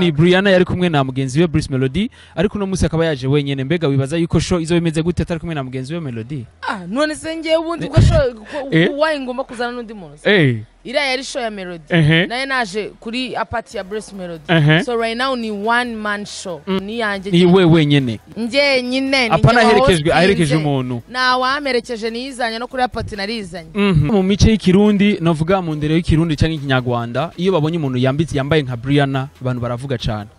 Ni Brianna yari kumwe na mugenzi we Bruce Melody, ariko uno munsi akaba yaje wenyene. Mbega wibaza yuko show izo bimeze gute atari kumwe na mugenzi we Melody? Ah, none se ngewe ubundi ubwo show wayi ngomba kuzana n'undi muntu se? Iriya yari show ya Melody, naye naje kuri apati ya Bruce Melody. So right now ni one man show, ni yanjye. Ni we wenyene? Njyenyine, ni Apana njye aherekejwe, aherekeje wahostinze. umuntu? Ntawamerekeje, niyizanye, no kuri apati narizanye. Mu mice y'ikirundi, navuga mu ndero y'ikirundi cyangwa ikinyarwanda, iyo babonye umuntu yambitse, yambaye nka Brianna, abantu baravuga cyane.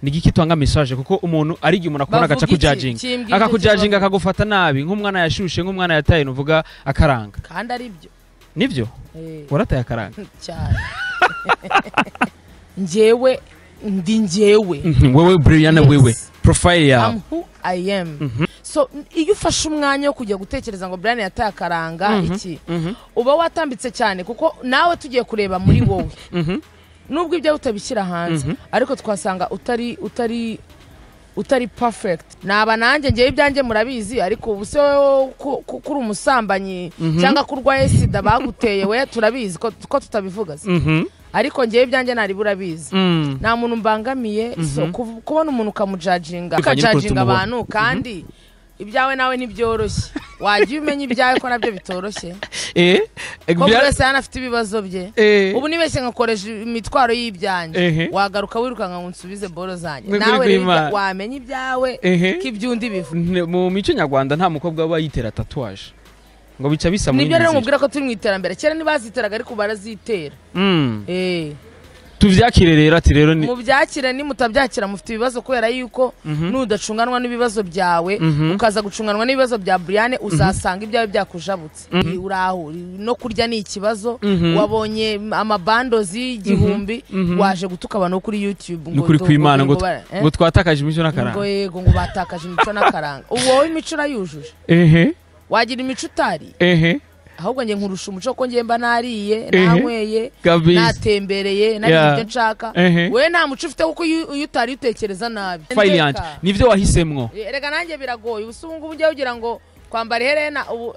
Ni igiki twanga message? Kuko umuntu ari igihe umuntu akubona Bavuga agaca iki? kujudging, Kimbwira icyo akakujudging, kibazo. akagufata nabi, nk'umwana yashushe, nk'umwana yataye nuvuga akaranga. Kandi ari byo. Nibyo? Eh. Warataye akaranga? Cyane. Njyewe ndi njyewe. Wewe Brianna, Yes. wewe profile yawe. I'm who I am. So iyo ufashe umwanya wo kujya gutekereza ngo Brian yataye akaranga iki, uba watambitse cyane, kuko nawe tugiye kureba muri wowe, nubwo ibyo utabishyira hanze, ariko twasanga utari perfect. Naba nanjye ngewe ibyanjye murabizi, ariko ubu se wowe ko uri umusambanyi cyangwa ko urwaye sida baguteye, we turabizi ko tutabivuga se? Ariko ngewe ibyanjye nari burabizi. Nta muntu mbangamiye. So kubona umuntu ukamujudginga, Bivanye n'ukuntu ukajudginga tumubona. abantu kandi ibyawe nawe ntibyoroshye, wajya umenya ibyawe ko nabyo bitoroshye, ko buri wese hano afite ibibazo bye. Ubu nibeshye nkakoresha imitwaro y'ibyanjye, wagaruka wirukanka ngo nsubize boro zanjye. Ni ukuri Nawe rero kw'Imana. wamenya ibyawe ko iby'undi biva. Mu mico nyarwanda nta mukobwa uba yitera tatouage, ngo bica bisa mu Nibyo rero yindi nzira. nkubwira ko turi mu iterambere. Kera ntibaziteraga, ariko barazitera. Tuvyakire rero, ati rero ni Mubyakire. Nimutabyakira mufite ibibazo, kubera yuko nudacunganwa n'ibibazo byawe, ukaza gucunganwa n'ibibazo bya Brian, uzasanga ibyawe byakujabutse. Uraho no kurya ni ikibazo. Wabonye amabandozi y'igihumbi, waje gutuka abantu kuri YouTube ngo Nukuri kw'Imana ngo eh? ngo twatakaje imico n'akaranga. Ngo yego, ngo batakaje imico n'akaranga. Ubu wowe imico urayujuje? Wagira imico utari? Ahubwo njye nkurusha umuco, ko njye mba nariye, nanyweye, natembereye, nariye ibyo nshaka. We nta muco ufite, kuko iyo utari utekereza nabi. File yanje nivyo wahisemwo. Erega nanjye biragoye. Ubu se ubu ngubu ujya ugira ngo kwambara iherena ubu,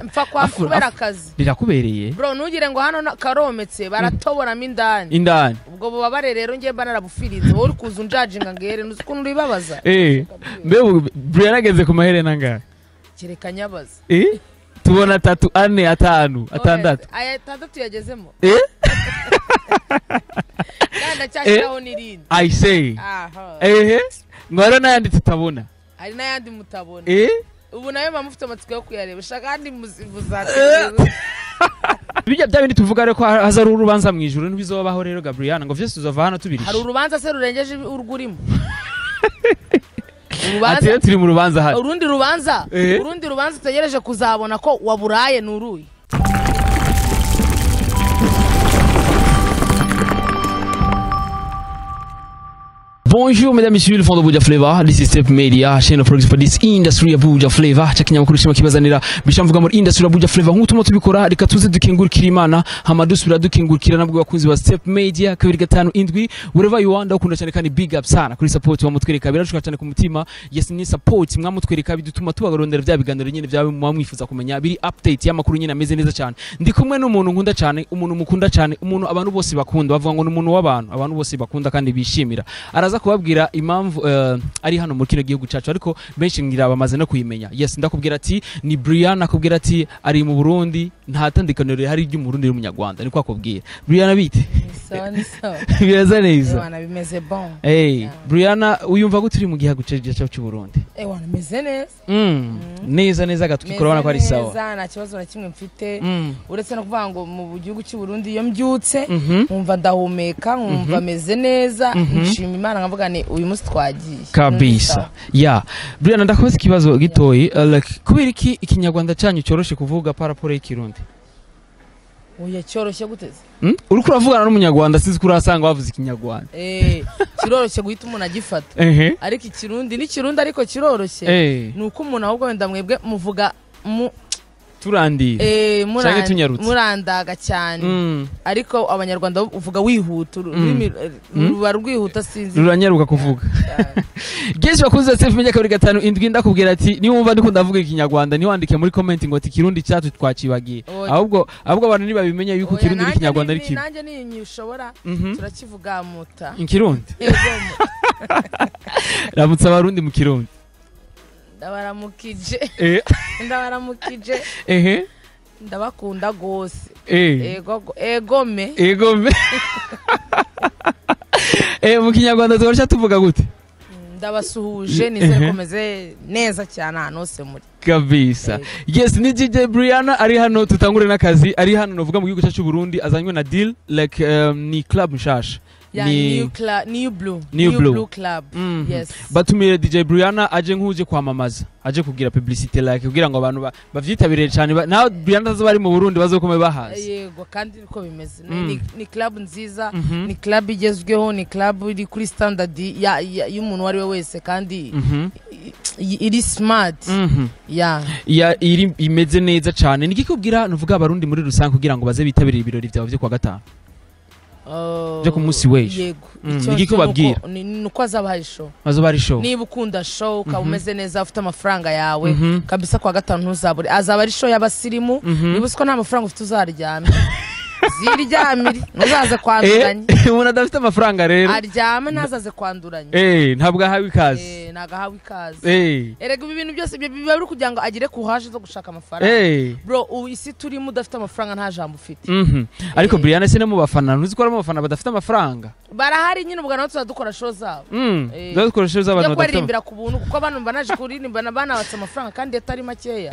mpfa kwa kubera akazi. Rirakubereye. Bro, ntugire ngo hano karometse, baratoboramo indani. Indani. Ubwo bubabare rero njye mba narabufirinze. Wowe uri kuza unjudginga ngo iherena, uzi ukuntu uribabaza? Mbe Brian ageze ku maherena angahe? Kereka nyabaza. Tubona atatu, ane, atanu, atandatu. Aya atandatu yagezemo. Kandi ndacyashyiraho n'irindi. I say. Aha. Ehe, ngo hariho n'ayandi tutabona. Hari n'ayandi mutabona. Ubu nayo mba mufite amatsiko yo kuyareba shaka, kandi muzategereza. Bijya bya bindi tuvuga rero ko haza ari urubanza mu ijuru, ntibizobaho rero Gabriana, ngo vyose tuzova hano Hari tubirishe? urubanza se rurengeje urwo urimo? Ati Urubanza rero turi mu rubanza hano. Urundi rubanza, urundi rubanza utegereje kuzabona ko waburaye ni uruhe? Bonjour mesdames, messieurs, le fond de Buja Flavor. This is Step Media, chaîne of progress for this industry ya Buja Flavor. Cha kinyamakuru shima kibazanira bishamvuga muri industry ya Buja Flavor. Nk'uko tuma tubikora, reka tuze dukengurukira Imana, hama dusubira dukengurukira nabwo bakunzi ba Step Media 257. Wherever you are, ndakunda cyane kandi big up sana kuri support wa mutwereka, birashuka cyane ku mutima. Yes, ni support mwamutwereka bidutuma tubagarondera bya biganiro nyine byawe muba mwifuza kumenya, biri update y'amakuru nyine ameze neza cyane. Ndi kumwe n'umuntu nkunda cyane, umuntu mukunda cyane, umuntu abantu bose bakunda. Bavuga ngo ni umuntu w'abantu, abantu bose bakunda kandi bishimira. Araza kubabwira impamvu ari hano muri kino gihugu cyacu, ariko benshi ngira bamaze no kuyimenya. Yes, ndakubwira ati ni Brian, akubwira ati ari mu Burundi, nta tandukaniro rihari ry'Umurundi n'Umunyarwanda, niko akubwira. Brian, bite? Ni sawa, ni sawa. Biraza neza? Ewana, bimeze bon. Hey, Yeah. Brianna, uyumva gute uri mu gihugu cyacu cy'u Burundi? Ewana, meze neza. Neza neza gatwikora, urabona ko ari sawa. Neza, nta kibazo na kimwe mfite, uretse no kuvuga ngo mu gihugu cy'u Burundi iyo mbyutse nkumva ndahumeka, nkumva meze neza, nshima Imana, nkavuga ni uyu munsi twagiye. Kabisa. Ya. Brianna, ndakubaza ikibazo gitoyi, like kubera iki ikinyarwanda cyanyu cyoroshe kuvuga par rapport y'ikirundi? Oya, cyoroshye guteze? Uriko uravugana n'umunyarwanda, sinzi ko urasanga wavuze ikinyarwanda. Eh, kiroroshye guhita umuntu agifata. Ariko ikirundi ni kirundi, ariko kiroroshye. Ni uko umuntu ahubwo wenda mwebwe muvuga mu Turandira. Canke tunyarutse. Murandaga cyane. Ariko abanyarwanda uvuga wihuta, ururimi ruba rwihuta, sinzi. Ruranyaruka kuvuga. Gezi bakunze Safe Media 257, ndakubwira ati niwumva ndiko ndavuga ikinyarwanda ntiwandike muri comment ngo ati kirundi cyacu twacibagiye. Oya. Ahubwo abantu ntibabimenya yuko Oya, kirundi nanjye n'ikinyarwanda ari kimwe. Nanjye ninyishobora turakivuga muta. Ikirundi. Yego. Ramutse abarundi mu kirundi. Ndabaramukije. Ndabaramukije. Ndabakunda gose. Ego egome. Ego me. Mu kinyarwanda tubarusha tuvuga gute? Ndabasuhuje, nizere komeze neza cyane ahantu hose muri. Kabisa. Yes, ni DJ Brianna ari hano, tutangure n'akazi. Ari hano novuga mu gihugu cyacu Burundi, azanywe na deal like ni club nshasha. Ya. Ni New Club, New Blue. New Blue. Blue Club. Yes. Batumire DJ Brianna aje nk'uje kwamamaza, aje kugira publicity like kugira ngo abantu bavyitabire cyane, naho Brianna azoba ari mu Burundi bazokome bahazi. Yego, kandi niko bimeze. Ni club nziza, ni club igezweho, ni club iri kuri standard y'umuntu uwo ari we wese, kandi iri smart. Ya. Ya, iri imeze neza cyane. Nigikubwira nuvuga abarundi muri rusange kugira ngo baze bitabire ibirori vyawe vyo kwa gatanu, byo ku munsi w'ejo. Yego. Icyo Nigiki nzi ubabwira? Ni uko azaba hari show. Bazoba ari show. Niba ukunda show, ukaba umeze neza, ufite amafaranga yawe, kabisa kwa gatanu ntuzabure, azaba ari show y'abasirimu. Niba uzi ko nta mafaranga ufite, uzaryame, ziryamire, ntuzaze kwanduranya. Umuntu adafite amafaranga rero aryame, ntazaze kwanduranya. Ntabwo ahawe ikaze. Ntabwo ahawe ikaze. Erega ibi bintu byose ibyo biba biri kugira ngo agire courage zo gushaka amafaranga. Bro, ubu isi turimo, udafite amafaranga nta jambo ufite. Ariko Brianna, se no mu bafana ntuzi ko ari mu bafana badafite amafaranga? Barahari nyine, ubwo nabo tuzajya dukora show zabo. Dukoresha Tujya z'abantu badafite kubaririmbira ku buntu, kuko abantu banaje kuririmba banabatse amafaranga kandi atari makeya.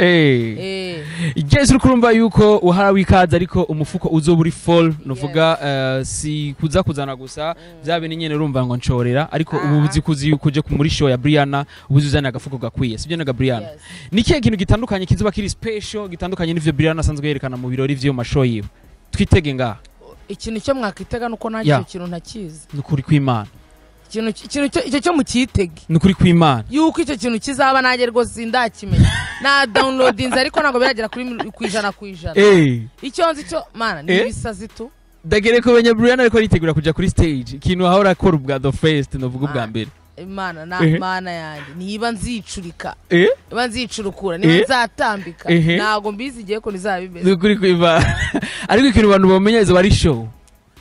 Yes, uri kurumva yuko uhawe ikaze, ariko umufuko uzoba uri full, nuvuga si kuza kuzana gusa bya bintu nyene urumva ngo nshorera, ariko ubu uzi kuzi yuko uje muri show ya Brianna ubuzi uzana agafuko gakwiye, sibyo naga Brianna? Yes. Ni kihe kintu gitandukanye kizoba kiri special, gitandukanye n'ivyo Brianna asanzwe yerekana mu birori vy'iyo mashow yiwe, twitege ngaha? Ikintu cyo mwakitega nuko nanjye icyo kintu ntakizi. Nukuri kw'Imana. Ikintu icyo cyo mukitege. Nukuri kw'Imana. Yuko icyo kintu kizaba, nanjye rwose sindakimenya, na downloadinze ariko ntabwo biragera kuri 100%. Icyo nzi cyo mana ni ibisazi tu. Ndagere kumenya Brianna ariko aritegura kuja kuri stage, ikintu ahora akora ubwa the first, novuga ubwa mbere. Imana na mana yanjye, niba nzicurika, niba nzicurukura, niba nzatambika, ntabwo mbizi igihe ko bizaba bimeze. Nukuri kw'Imana, ariko ikintu abantu bamenya, izoba ari show.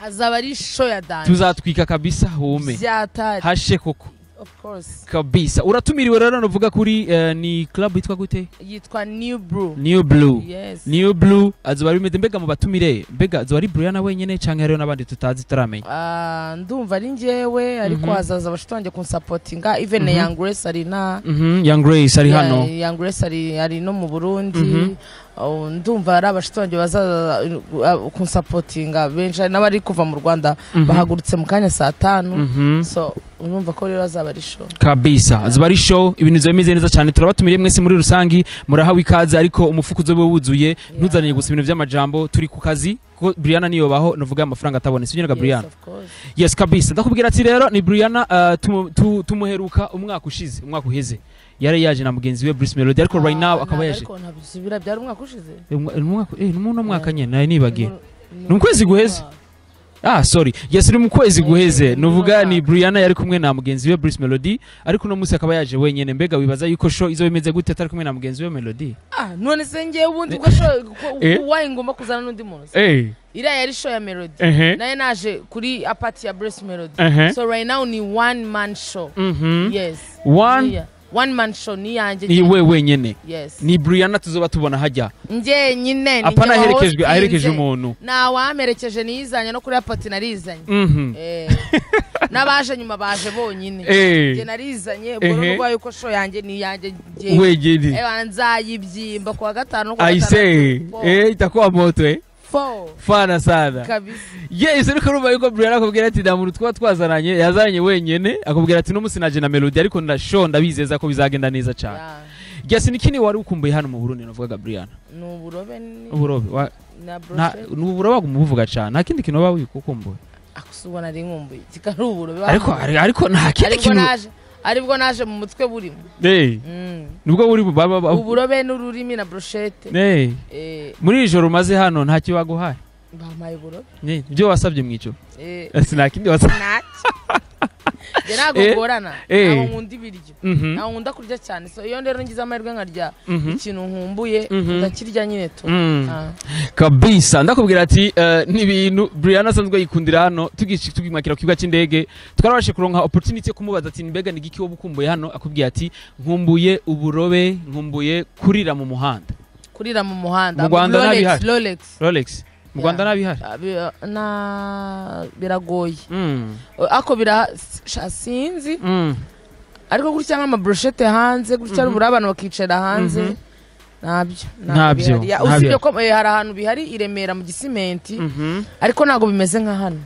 Azaba ari show ya danger. Tuzatwika kabisa hume. Byatari. Hashe koko. Of course. Kabisa, uratumiriwe rero novuga kuri ni club yitwa gute? Yitwa New Brew. New Blue. Yes. New Blue azoba bimeze. Mbega mu batumire, mbega azoba ari Brianna wenyene canke hariho n'abandi tutazi tutaramenya? Ah, ndumva ari njyewe, ariko hazaza abashuti banjye kunsapotinga, even Young Grace ari na Young Grace ari hano. Yeah, Young Grace ari no mu Burundi. Oh, ndumva ari abashuti banjye bazaza kunsapotinga benshi, hari n'abari kuva mu Rwanda, bahagurutse mu kanya saa 5. So urumva ko rero azaba ari show. Kabisa, azoba ari show, ibintu bizoba bimeze neza cyane. Turabatumiriye mwese muri rusangi, murahawe ikaze, ariko umufuko uzoba wuzuye. Ntuzaniye gusa ibintu by'amajambo, turi ku kazi, kuko Brianna niyo baho novuga amafaranga atabonetse, sibyo naga Brianna? Yes, of course. Yes, kabisa, ndakubwira ati rero ni Brianna, tumuheruka umwaka ushize, umwaka uheze yari yaje na mugenzi we Bruce Melody, ariko right now akaba yaje Ariko ntabisubira, byari umwaka ushize. Umwaka ni muno mwaka nyene nari nibagiye. Ni mu kwezi guheze. Ah, sorry, yes, ni mu kwezi guheze. Nuvuga ni Brianna yari kumwe na mugenzi we Bruce Melody, ariko uno munsi akaba yaje wenyene. Mbega wibaza yuko show izo bimeze gute atari kumwe na mugenzi we Melody? Ah, none se njyewe ubundi ubwo show why ngomba kuzana n'undi muntu se? Iriya yari show ya Melody, naye naje kuri apati ya Bruce Melody. So right now ni one man show. Yes. One Yeah. One man show ni yanjye. Ni we wenyene? Yes. Ni Brianna tuzoba tubona hajya? Njye nyine ni Apana njye aherekejwe, aherekeje wahostinze. umuntu? Nta wamerekeje, niyizanye, no kuri apati narizanye. N'abaje nyuma baje bonyine. Njye narizanye, ubwo rero yuko show yanjye ni iyanjye njye. Wenyene. Nzayibyimba kuwa gatanu no kuwa I say gatandatu. Four. Itakuwa moto. Four. Fana sana. Kabisa. Yes, ariko urumva yuko Brianna akubwira ati nta muntu twaba twazananye, yazanye wenyene, akubwira ati n'umunsi naje na Melody, ariko ndasho ndabizeza ko bizagenda neza cyane. Yes, ni kini wari ukumbuye hano mu Burundi navugaga Brianna? Ni uburobe ni Uburobe na nta brochette. Ni uburobe waguma cyane, nta kindi kintu waba wikukumbuye? Akusa ubona ari nkumbuye kikari uburobe. Ariko ariko nta kindi ariko kintu. naje Aribwo naje mu mutwe burimo. Eh, nibwo buri Uburobe n'ururimi na brochette. Eh. Eh. Muri iri joro umaze hano ntacyo baguhaye? Bampaye uburobe. Eh, ibyo wasabye mu ijoro? Eh. Sinakindi wasabye. Ntacyo. Njye ntabwo ngorana, ntabwo nkunda ibiryo, ntabwo nkunda kurya cyane. So iyo rero ngize amahirwe nkarya ikintu nkumbuye, ndakirya nyine tu. Ah. Kabisa, ndakubwira ati ni ibintu Brian asanzwe yikundira hano. Tugimwakira ku kibuga cy'indege, twarabashe kuronka opportunity yo kumubaza ati: "Mbega ni igiki wowe ukumbuye hano?" Akubwiye ati: "Nkumbuye uburobe, nkumbuye kurira mu muhanda." Kurira mu muhanda. Mu Rwanda Rolex, ntabihari. Rolex. Rolex mu Rwanda ntabihari. Ah, na biragoye. Ako bira sha, sinzi. Ariko gutya nk'amabrochette hanze gutya, rubura abantu bakicara hanze, ntabyo. Ntabyo, Bihari. Ya, ntabyo. usibye ko hari ahantu bihari i Remera mu Gisimenti, ariko ntabwo bimeze nka hano.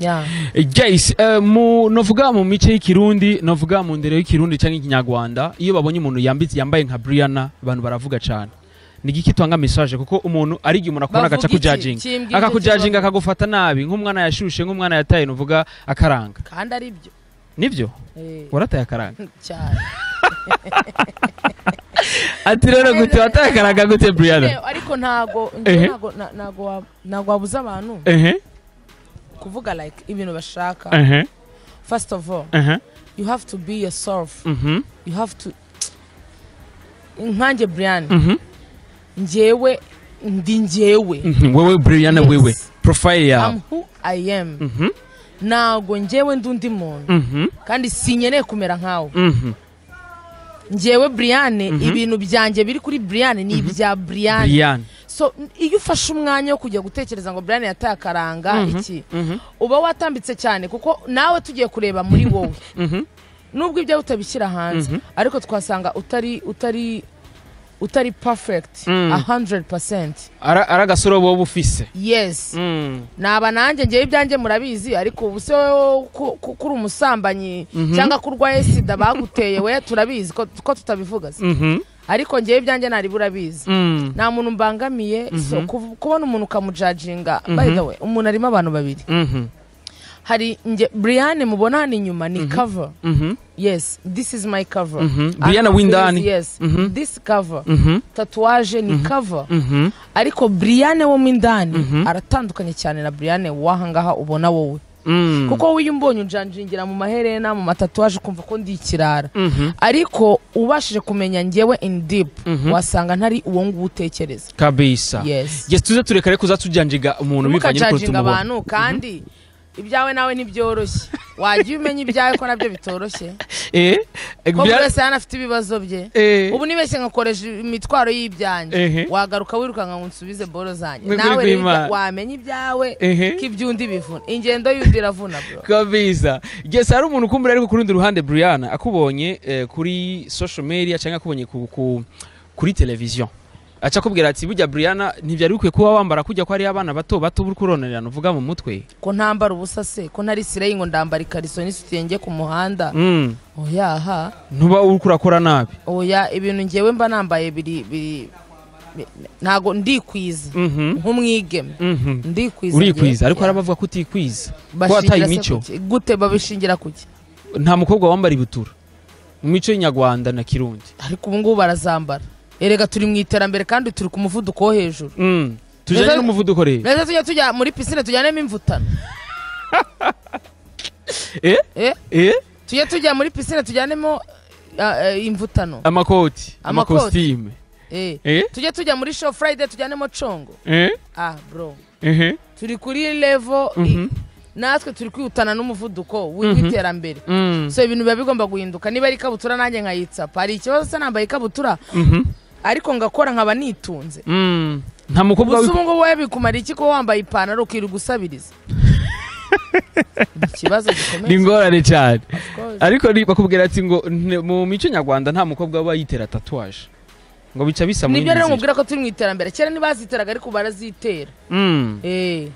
Ya. Guys, mu novuga mu mice y'ikirundi, novuga mu ndero y'ikirundi cyangwa ikinyarwanda, iyo babonye umuntu yambitse, yambaye nka Brianna, abantu baravuga cyane. Ni igiki twanga message? Kuko umuntu ari igihe umuntu akubona Bavuga agaca iki? kujudging, Kimbwira icyo akakujudging, kibazo. akagufata nabi, nk'umwana yashushe, nk'umwana yataye novuga akaranga. Kandi ari byo. Nibyo? Eh, warataye akaranga? Cyane. Ati rero gute wataye akaranga gute, Brianna? Ariko ntago ntago wabuza abantu kuvuga like ibintu bashaka. First of all, you have to be yourself. You have to, nkanjye Brian, njyewe ndi njyewe. Wewe Brianna, Yes. wewe profile yawe. I'm who I am. Ntago njyewe ndi undi muntu, kandi sinkeneye kumera nkawe. Njyewe Brian, ibintu byanjye biri kuri Brian ni ibya Brian. Brian. So iyo ufashe umwanya wo kujya gutekereza ngo Brian yataye akaranga iki, uba watambitse cyane, kuko nawe tugiye kureba muri wowe, nubwo ibyo utabishyira hanze, ariko twasanga utari perfect 100%. Ara agasoro wowe ufise. Yes. Naba nanjye ngewe ibyanjye murabizi, ariko ubu se wowe kuri umusambanyi cyangwa ko urwaye sida baguteye, we turabizi ko tutabivuga se. Ariko ngewe ibyanjye nari urabizi, nta muntu mbangamiye. So kubona umuntu ukamujudginga, by the way, umuntu arimo abantu babiri. Hari nge Brian mubona hano inyuma, ni cover. Yes, this is my cover. Brian w'indani. Yes. This cover, tatouage ni cover. Ariko Brian wo mu indani aratandukanye cyane na Brian w'ahangaha ubona wowe, kuko wowe iyo umbonye unjudgingira mu maherena, mu matatouage, ukumva ko ndi ikirara. Ariko ubashije kumenya njyewe in deep, wasanga ntari uwo nguwo utekereza. Kabisa. Yes. Yes, tuze tureka reko uzatujudginga umuntu bivanye n'ukuntu Ntimukajudginga tumubona. abantu, kandi ibyawe nawe ntibyoroshye. Wajya umenya ibyawe ko nabyo bitoroshye, ko buri wese hano afite ibibazo bye. Ubu nibeshye nkakoresha imitwaro y'ibyanjye, wagaruka wirukanka ngo nsubize boro zanjye. Ni ukuri Nawe rero kw'Imana. wamenya ibyawe, ko iby'undi bivuna, ingendo y'undi iravuna, bro. Kabisa. Yes, hari umuntu ukumbura, ariko ku rundi ruhande Brian akubonye kuri social media cyangwa akubonye kuri television, aca akubwira ati: "Burya Briana ntibyari bikwiye kuba wambara kujya ko ari abana bato bato uri kuronerana uvuga mu mutwe." Ko ntambara ubusa se? Ko ntari sireyi ngo ndambara ikariso n'isutiye njye ku muhanda? Oya ha. Ntuba uri kurakora nabi? Oya, ibintu ngewe mba nambaye biri ntago ndikwiza nk'umwigeme. Ndikwiza Urikwiza. njyewe. Ariko hari abavuga ko utikwiza, ko Bashingira wataye se imico. kuki? Gute babishingira kuki? Nta mukobwa wambara ibutura mu mico y'inyarwanda na kirundi. Ariko ubu ngubu barazambara. Erega turi mu iterambere kandi turi ku muvuduko wo hejuru. Tujyanye n'umuvuduko rero. Neza tujya muri pisine tujyanemo imvutano. Eh? Eh? Eh. Tujye tujya muri pisine tujyanemo imvutano. Amakoti. Amakoti. Amakositime. Eh. Eh. Tujye tujya muri show Friday tujyanemo congo. Eh. Ah bro, Ehe. turi kuri level natwe turi kwihutana n'umuvuduko w'iterambere. So ibintu biba bigomba guhinduka. Niba ari ikabutura nanjye nkayitsapa, hari ikibazo se nambaye ikabutura, ariko ngakora nkaba nitunze? Nta mukobwa Gusa ubu ngubu wowe bikumara iki kuba wambaye ipantaro ukirirwa usabiriza? Ni ikibazo Ni gikomeye. ingorane cyane. Of course. Ariko bakubwira ati ngo mu mico nyarwanda nta mukobwa uba yitera tatouage, ngo bica bisa mu Nibyo yindi rero nzira. nkubwira ko turi mu iterambere. Kera ntibaziteraga, ariko barazitera. Eh.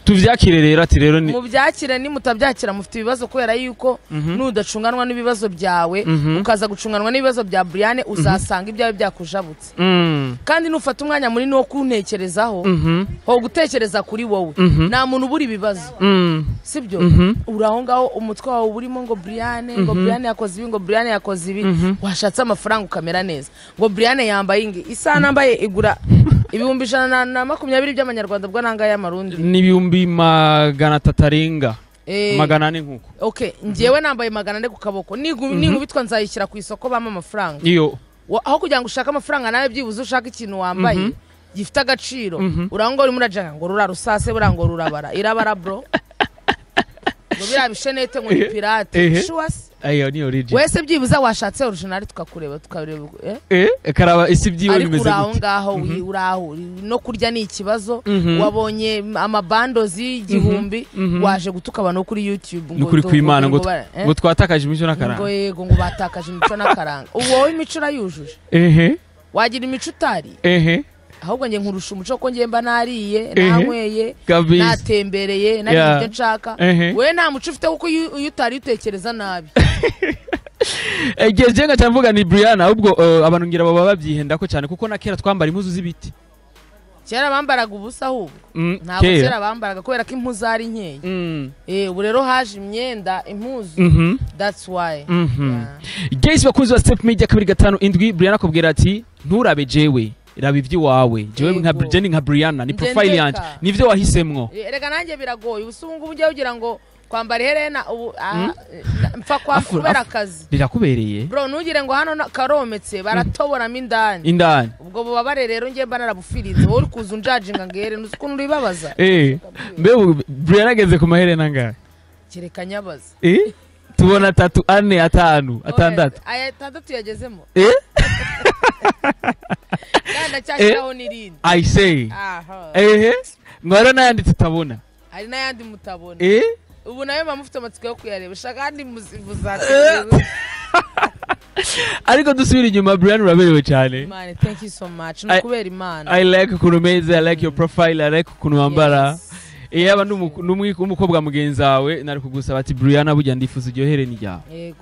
Tuvyakire rero, ati rero ni Mubyakire, nimutabyakira mufite ibibazo, kubera yuko nudacunganwa n'ibibazo byawe, ukaza gucunganwa n'ibibazo bya Brian, uzasanga ibyawe byakujabutse. Kandi nufata umwanya munini wo kuntekerezaho, ho gutekereza kuri wowe, nta muntu ubura ibibazo, sibyo? Uri aho ngaho, umutwe wawe urimo ngo Brian, ngo Brian yakoze ibi, ngo Brian yakoze ibi. Washatse amafaranga ukamera neza, ngo Brian yambaye ingi, isaha nambaye igura 120,000 by'amanyarwanda, ubwo nanga y'amarundi Ni 300,000 arenga, 400 nkuko. Okay, njyewe nambaye 400 ku kaboko, ninkubitwa nzayishyira ku isoko bampa amafaranga. Iyo Aho kugira ngo ushake amafaranga, nawe byibuze ushake ikintu wambaye gifite agaciro. Urangwa urimo urajaga ngo rura rusase, buriya ngo rurabara, irabara bro, ngo biriya bishenete ngo ni pirate. Sure se? Ayo ni origin. Wese byibuze washatse original, tukakureba, tukareba, eh? Karaba isi byiwe Ariko bimeze uri aho gute? ngaho, uri aho, no kurya ni ikibazo. Wabonye amabandozi 1000, waje gutuka abantu kuri YouTube. Ni ukuri kw'Imana, ngo eh? ngo twatakaje imico Ngo n'akaranga. Yego, ngo batakaje imico n'akaranga. Ubu wowe imico urayujuje? Wagira imico utari? Ahubwo njye nkurusha umuco, ko njye mba nariye, nanyweye, natembereye, nariye ibyo nshaka. We nta muco ufite, kuko iyo utari utekereza nabi. Igihe jenga cyamvuga ni Brian, ahubwo abantu ngira baba babyihenda ko cyane, kuko na kera twambara impuzu z'ibiti. Kera bambaraga ubusa ahubwo. Ntabwo Kera. Kera bambaraga kubera ko impu zari nkeya. Ubu rero haje imyenda, impuzu, that's why. Yeah. Guys, bakunzi ba Step Media 257, Brian akubwira ati nturabe jewe, raba iby'iwawe. Jewe nka Yego. Jenny, nka Brianna, ni Nje profile ndeka. yanje, nivyo wahisemwo. Erega nanjye biragoye. Ubu se ubu ngubu ujya ugira ngo kwambara iherena ubu, mpfa kwa kubera akazi. Rirakubereye. Bro, ntugire ngo hano karometse, baratoboramo indani. Indani. Ubwo bubabare rero njye mba narabufirinze. Wowe uri kuza unjajinga ngo iherena, uzi ukuntu uribabaza? Mbe ubu Brian ageze ku maherena angahe? Kereka nyabaza. Tubona atatu, ane, atanu, atandatu. Aya atandatu yagezemo, kandi ndacyashyiraho n'irindi. I say. Aha. Ehe, ngo hariho n'ayandi tutabona. Hari n'ayandi mutabona. Ubu nayo mba mufite amatsiko yo kuyareba shaka, kandi muzategereza. Ariko dusubira inyuma, Brian, uraberewe cyane. Imana, thank you so much, ni ukubera Imana. I like ukuntu umeze, I like your profile, I like ukuntu wambara. Yes. Yaba n'umukobwa mugenzi wawe, nari kugusaba ati Brian, burya ndifuza iryo hereni ryawe,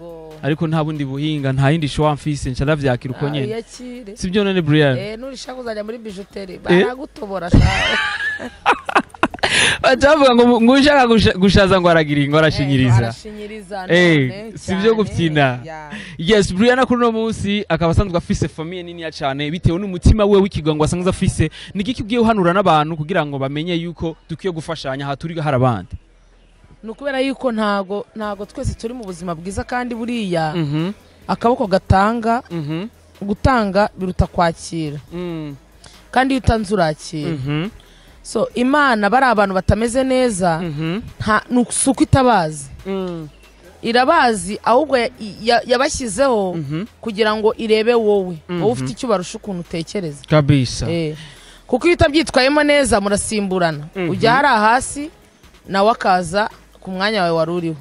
ariko nta bundi buhinga, nta yindi showa mfise, nca ndavyakira uko Ah, nyene. Uyakire. Sibyo none, Brian? Nurishaka uzajya muri bijouterie baragutobora shawe. Bacavuga ngo ushaka gushaza ngo aragira ngo arashinyiriza. Arashinyiriza none Si byo cyane. gupfina. Yeah. Yes, Brian kuri uno munsi akaba asanzwe afise famille niniya cyane, bitewe n'umutima we w'ikigango asanzwe afise. Ni igiki ugiye uhanura n'abantu kugira ngo bamenye yuko dukwiye gufashanya, aha turi hari abandi? Ni ukubera yuko ntago twese turi mu buzima bwiza, kandi buriya akaboko gatanga, gutanga biruta kwakira, kandi iyo utanze urakira. So Imana, bari abantu batameze neza, nta ni si uko itabazi, irabazi, ahubwo yabashyizeho kugira ngo irebe wowe ufite icyo ubarusha, ukuntu utekereza. Kuko iyo utabyitwayemo neza murasimburana, ujya hariya hasi nawe akaza ku mwanya wawe wari uriho.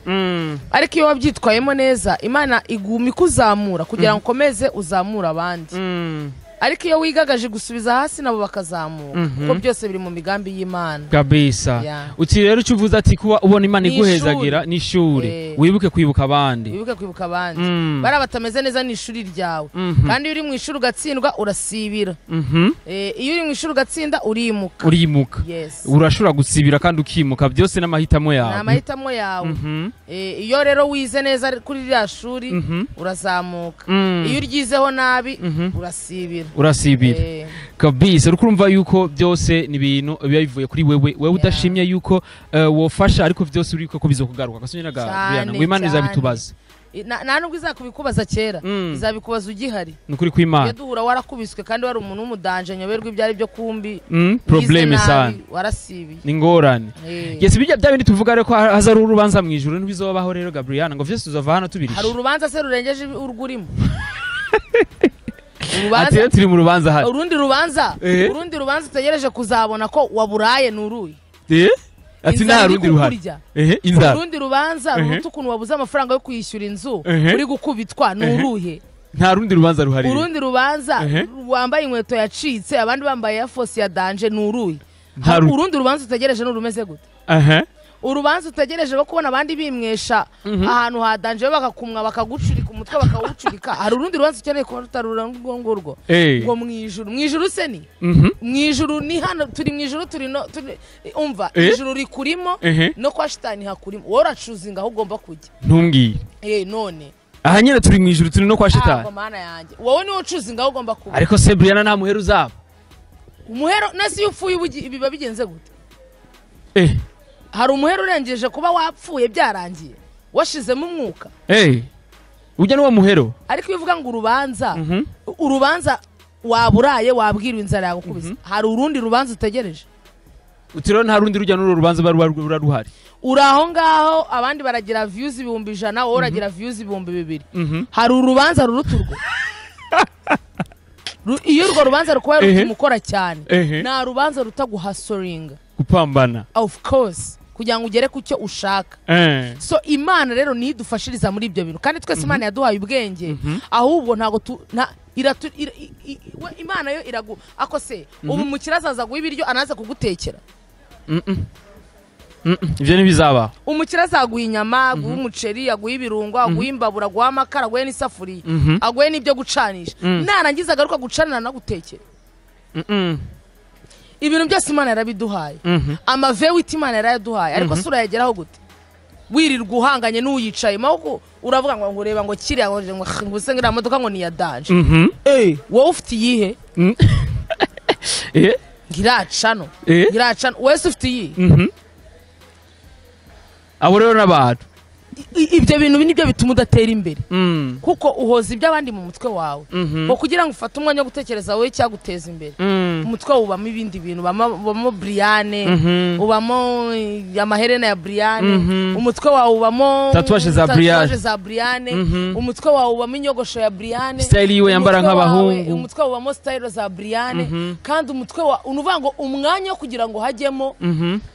Ariko iyo wabyitwayemo neza, Imana iguma ikuzamura kugira ngo ukomeze uzamure abandi. Ariko iyo wigagaje gusubiza hasi, nabo bakazamuka, kuko byose biri mu migambi y'Imana. Yeah. Uti rero icyo uvuze ati kuba ubona Imana Ni iguhezagira ni ishure, wibuke kwibuka abandi. Wibuke kwibuka abandi. Bariya batameze neza ni ishuri ryawe. Kandi iyo uri mu ishuri ugatsindwa, urasibira. Iyo uri mu ishuri ugatsinda, urimuka. Urimuka. Yes. Urashobora gusibira kandi ukimuka, byose n'amahitamo Ni yawe. amahitamo yawe. Iyo rero wize neza kuri ririya shuri, urazamuka. Iyo uryizeho nabi, urasibira. Urasibira. Kabisa, uriko urumva yuko byose ni ibintu biba bivuye kuri wewe. Wewe udashimye yuko wofasha, ariko byose uriko ko bizokugaruka kasonye ga Cyane, Brian, ngo Imana cyane. izabitubaza. Nta nubwo izakubikubaza kera, izabikubaza ugihari. Ni ukuri Iyo kw'Imana. duhura warakubiswe kandi wari umuntu w'umudanje, nyoberwa ibyo ari byo kumbi. Problème Wize nabi, sana. warasibiye. Ni ingorane. Yes, bijya bya bindi tuvuga rero ko haza ari urubanza mu ijuru, ntibizobaho rero Gabriana, ngo vyose tuzova hano tubirishe. Hari urubanza se rurengeje urwo urimo? Ati Urubanza rero turi mu rubanza hano. Urundi rubanza, urundi rubanza utegereje kuzabona ko waburaye ni uruhe? Ati Inzara nta iri rundi ruhari. kukurya. Inzara. Urundi rubanza ruruta ukuntu wabuze amafaranga yo kwishyura inzu, uri gukubitwa, ni uruhe? Nta rundi rubanza ruhari rero. Urundi rubanza wambaye inkweto yacitse, abandi bambaye ya fosi ya danger, ni uruhe? Nta Urundi rubanza utegereje ni urumeze gute? Urubanza utegereje rwo kubona abandi bimwesha ahantu hadanje, bakakumwa, bakagucurika umutwe, bakawucurika. Hari urundi rubanza ukeneye kuba rutarura urwo ngurwo? Ngo mu ijuru, mu ijuru se ni mu ijuru? Ni hano turi mu ijuru, turi no turi, umva, ijuru rikurimo no kwa shitani hakurimo. Wowe uracuzinga aho ugomba kujya. Ntumbwire. None Aha nyine turi mu ijuru, turi no kwa shitani. Ntabwo, mana yanjye, wowe niwe ucuzinga aho ugomba kuba. Ariko se Brianna, nta muhero uzaba? Umuhero nasi iyo upfuye biba bigenze gute? Hari umuhero urengeje kuba wapfuye, byarangiye, washizemo umwuka? Ujya n'uwo muhero. Ariko iyo uvuga ngo urubanza, urubanza waburaye, wabwiriwe, inzara yagukubise, hari urundi rubanza utegereje? Uti rero nta rundi rujya n'uru rubanza ruba ruhari. Uri aho ngaho, abandi baragira views 100,000, wowe uragira views 2000. Hari urubanza ruruta urwo? Iyo urwo rubanza rukubaye rutuma ukora cyane. Nta rubanza ruta guhasoringa. Gupambana. Of course, kugira ngo ugere ku cyo ushaka. So Imana rero niyo idufashiriza muri ibyo bintu, kandi twese Imana yaduhaye ubwenge. Ahubwo ntabwo tu nta iratu ira, i, i, we, Imana yo iragu ako se ubu umukire azaza guha ibiryo, anaza kugutekera? Ibyo ntibizaba. Umukire azaguha inyama, aguha umuceri, aguha ibirungo, aguha imbabura, aguha amakara, aguhe n'isafuriya, aguhe n'ibyo gucanisha. Narangiza agaruka gucanira anagutekera? Ibintu byose Imana yarabiduhaye. Amavewiti Imana yarayaduhaye, ariko se urayageraho gute wirirwa uhanganye n'uyicayemo? Ahubwo uravuga ngo ureba ngo kiriya, ngo se ngo iriya modoka ngo ni iya danger. Wowe ufite iyihe? Ngo iracano. Ngo iracano, wese ufite iyihe? Abo rero n'abantu. Ibyo bintu nibyo bituma udatera imbere, kuko uhoza iby'abandi mu mutwe wawe ngo kugira ngo ufate umwanya wo gutekereza wowe icyaguteza imbere. Umutwe wawe ubamo ibindi bintu, ubamo Briane, ubamo amaherena ya Briane, umutwe wawe ubamo Tatouage za Briane. Tatouage za Briane, umutwe wawe ubamo inyogosho ya Briane, Style yiwe yambara nk'abahungu. Umutwe wawe ubamo style za Briane. Kandi umutwe wa unuvuga ngo umwanya wo kugira ngo hajyemo,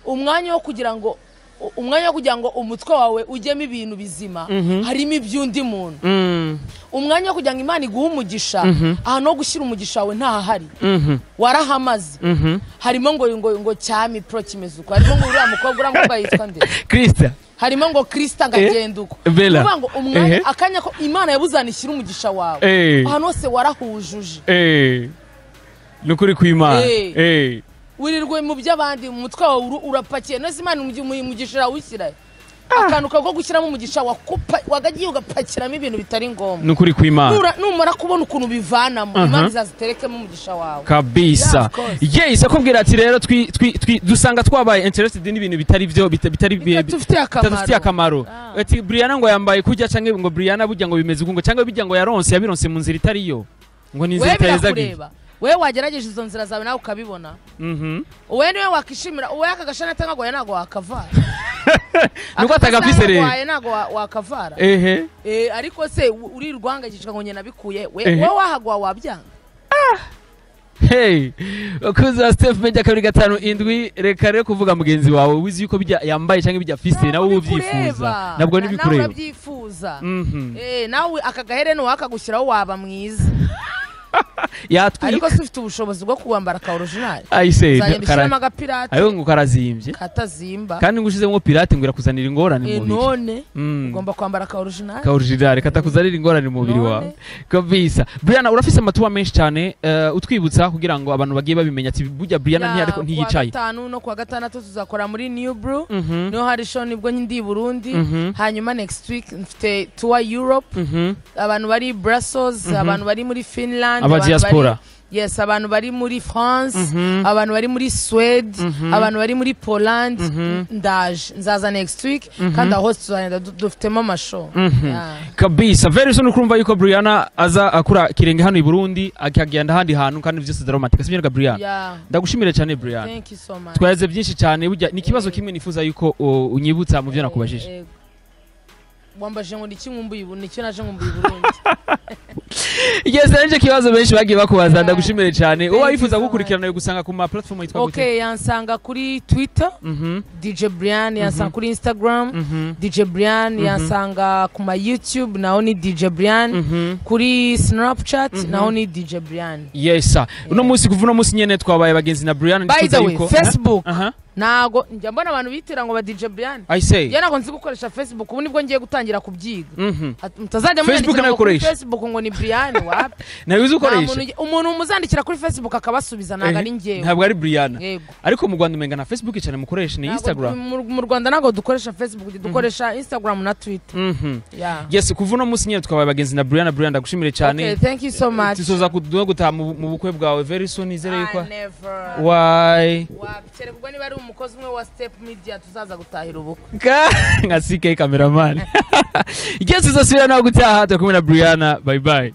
umwanya wo kugira ngo umutwe wawe ujyemo ibintu bizima, harimo iby'undi muntu. Umwanya wo kugira ngo Imana iguhe umugisha, ahantu ho gushyira umugisha wawe ntahari, warahamaze. Harimo ngo cyami pro kimeze uko, harimo ngo uriya mukobwa yitwa nde? Krista. Harimo ngo Krista ngo agende uko. Bella. Kuvuga ngo umwanya, akanya ko Imana yabuzana ishyira umugisha wawe, ahantu hose warahujuje. Ni ukuri kw'Imana. Wirirwe mu by'abandi, mu mutwe wawe urapakiye neza. Imana umugisha irawushyira, akantu ko gushyiramo umugisha wakupa wagagiye ugapakiramo ibintu bitari ngombwa. Ni ukuri kw'Imana. Numara kubona ukuntu bivanamo, Imana izaziterekemo umugisha wawe. Kabisa. Yeah, of course. Yes, akubwira ati rero dusanga twabaye interested n'ibintu bitari byo, bitari bitadufitiye akamaro. Bitadufitiye akamaro. Ati Brianna ngo yambaye kujya, canke ngo Brianna burya ngo bimeze uku, ngo cyangwa bijya ngo yaronse, yabironse mu nzira itari yo, ngo ni inzira Wewe itahezagiye. birakureba, wewe wagerageje izo nzira zawe nawe ukabibona. Wowe niwe wakishimira. Wowe aka gashanete nkagoye ntabwo wakavara. Nuko atagafise rero. Aka ntabwo wakavara. Ariko se urirwa uhangayikishwa ngo njye nabikuye we? Wowe wahagwa wabyanga. Hey, bakunzi ba Steph Media 257, reka rero kuvuga mugenzi wawe wizi yuko bijya yambaye cyangwa bijya afise nawe Ntabwo ubyifuza. bikureba. Ntabwo Nawe nibikureba. urabyifuza. Nawe aka gaherena wakagushyiraho waba mwiza. Yatwika. Ariko se ufite ubushobozi bwo kuwambara ka original? Ayise. Uzagenda ushyiramo agapirate. Ayo ngo karazimbye. Katazimba. Kandi ngo ushizemo pirate ngo irakuzanira ingorane mu mubiri. None ugomba kwambara ka original. Ka original katakuzanira ingorane mu mubiri None. wawe kabisa. Brianna, urafise amatuba menshi cyane, utwibutsa kugira ngo abantu bagiye babimenya ati burya Brianna Ya, ntiyariko kuwa ntiyicaye. gatanu no kuwa gatandatu tuzakora muri New Brew. Niho hari show, nibwo ndi i Burundi. Hanyuma next week mfite tour Europe. Abantu bari Brussels, abantu bari muri Finland, Aba abantu diaspora. Yes, abantu bari muri France, abantu bari muri Swede, abantu bari muri Poland, ndaje, nzaza next week. Kandi aho hose tuzagenda dufitemo amashow. Yeah. Kabisa, very soon ukurumva yuko Brianna aza akura kirenge hano i Burundi, akagenda ahandi hantu, kandi vyose romantic, sibyo ga Brianna? Yeah. Ndagushimire cyane, Brianna. Thank you so much. Twaze byinshi cyane. Burya ni ikibazo kimwe nifuza yuko unyibutsa mu byo nakubajije. Wambajije ngo niki nkumbuye ubu, nicyo naje nkumbuye i Burundi. Yes, nje kibazo benshi bagiye bakubaza. Ndagushimire cyane. Thank Uwo you yifuza so much. gukurikirana yo gusanga ku ma platform yitwa gute? Okay, yansanga kuri Twitter, DJ Brian, yansanga kuri Instagram, DJ Brian, yansanga ku ma YouTube naho ni DJ Brian, kuri Snapchat naho ni DJ Brian. Yes sir. Uno munsi, kuva uno munsi nyene twabaye bagenzi na Brian. By the Ndifuza way, yuko Facebook aha. Ntago njya mbona abantu bitira ngo ba DJ Brian. I say. Njye ntabwo nzi gukoresha Facebook, ubu nibwo ngiye gutangira kubyiga. Mutazajya Facebook munyandikira nayo ngo kuri ukoresha? Facebook ngo ni Brian, wapi. Nawe uzi Nta ukoresha? Umuntu muzandikira kuri Facebook akabasubiza ntabwo ari njyewe. Ntabwo ari Brianna. Yego. Ariko mu Rwanda umenga na Facebook cyane mukoresha ni Ntabwo Instagram. Mu Rwanda ntabwo dukoresha Facebook, dukoresha Instagram na Twitter. Yeah. Yes, kuva uno munsi nyine twabaye bagenzi na Brianna. Brianna, ndagushimire cyane. Okay, thank you so much. Tuzoza no gutaha mu bukwe bwawe very soon, nizere yuko. Ah, never. Why? Wapi, ubwo niba ari umukozi umwe wa Step Media tuzaza gutahira ubukwe. Nka CK cameraman. Igihe tuzasubira nawe gutaha, turi kumwe na Brianna. Bye bye.